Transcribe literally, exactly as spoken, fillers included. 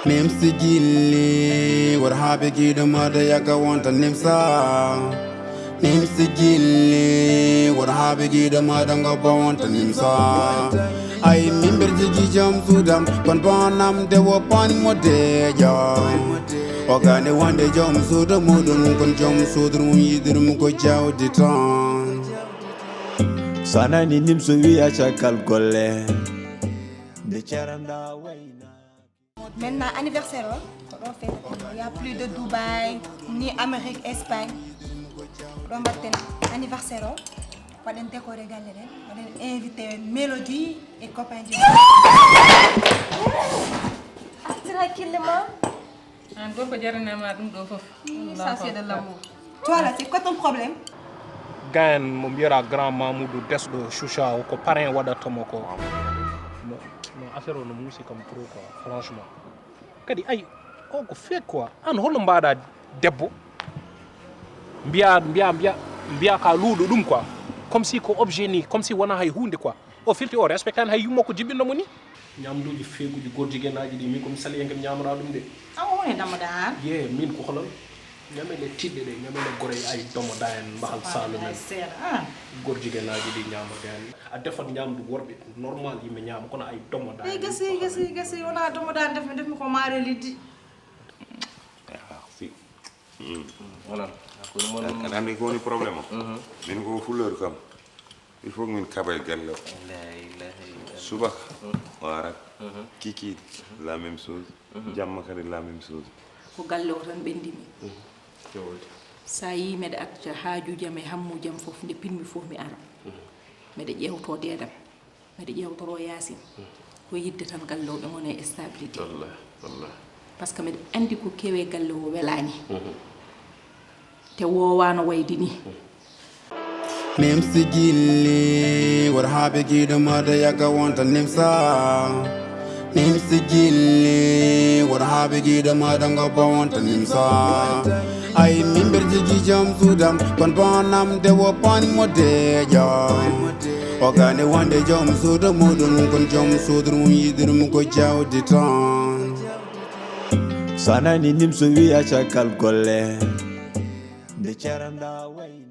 Nimsi gilli, wor habe giɗo maɗa yaka wonta nimsa. Nimsi gilli, wor habe giɗo maɗa ngo ba wonta nimsa. Ay mimber jigi jom sudam, kon bonam de wo pan mo de jom. O gane wonde jom suudu muɗum, kon jom suudu mum yiɗirum ko jawdi tan. So a nani nimso wiya caggal golle. Nde caranda wayna. Maintenant anniversaire o ko ɗo fête. Il y a plus de Dubaï, ni Amérique, Espagne. Ɗo mbatten anniversaire o. Waɗen décoré galle ɗen. Waɗen invité Mélodie et copain du. Tranquillement. An gorko jaranama ɗum ɗo fof. Ça c'est de l'amour. Toi là, c'est quoi ton problème? Gayan mo mbiyata grand Mamoudou Desɗo Choucha o, ko parrain waɗatamo ko. Non, non, affaire o no muusi kam trop quoi, franchement. Kadi ay, o ko fake quoi. An holno mbaɗa debbo mbiya mbiya mbiya mbiya ka luuɗo ɗum quoi, comme si ko objet ni, comme si wona hay hunde quoi. O firti o respectani hay yumma ko jibinɗo mo ni. Ñamduuji feeguuji gorjigenaaji ɗi, min ko mi saliyanke mi ñaamata ɗum de. Awa woni dammoɗa aan? Ye min ko holon? Ñamele tiɗɗe ɗe, ñamele gore, ay domoda en, mbahal saalum en. Seeɗa aan. Gorjigenaaji ɗi ñaamata en. A defat ñamdu worɓe normal yimɓe ñaama, kono ay domoda Ey en. Gasi gasi gasi, wona domoda defmi defmi ko maare liddi. Merci. Onon, hakkunde mon. Aɗa anndi ko woni problème o? Min ko fuleur kam. Il faut min kaɓa e galle o. Subaka o arat. Kikiiɗe la même chose. Jamma kadi la même chose. Ko galle o tan ɓendimi. Sa yi meɗa acca haajuji am e hammuji am fof, nde pinmi fof mi ara. Meɗa ƴewto deedam, meɗa ƴewtoro Yaasin. Ko yidde tan galle o ɓe ngone e stabilité. Par ce que meɗa andi ko kewe galle o welani. Te wowano waydi ni. Nimsi gilli, wor habe giɗo maɗa yaka wonta nimsa. Nimsi gilli, wor habe giɗo maɗa ngo ba wonta nimsa. Ay mimber jigi jom sudam, kon bonam de wo pan mo de jom. O gane wonde jom suudu muɗum, kon jom suudu mum yiɗirum ko jawdi tan. So a nani nimso wiya caggal golle. Nde caranda way.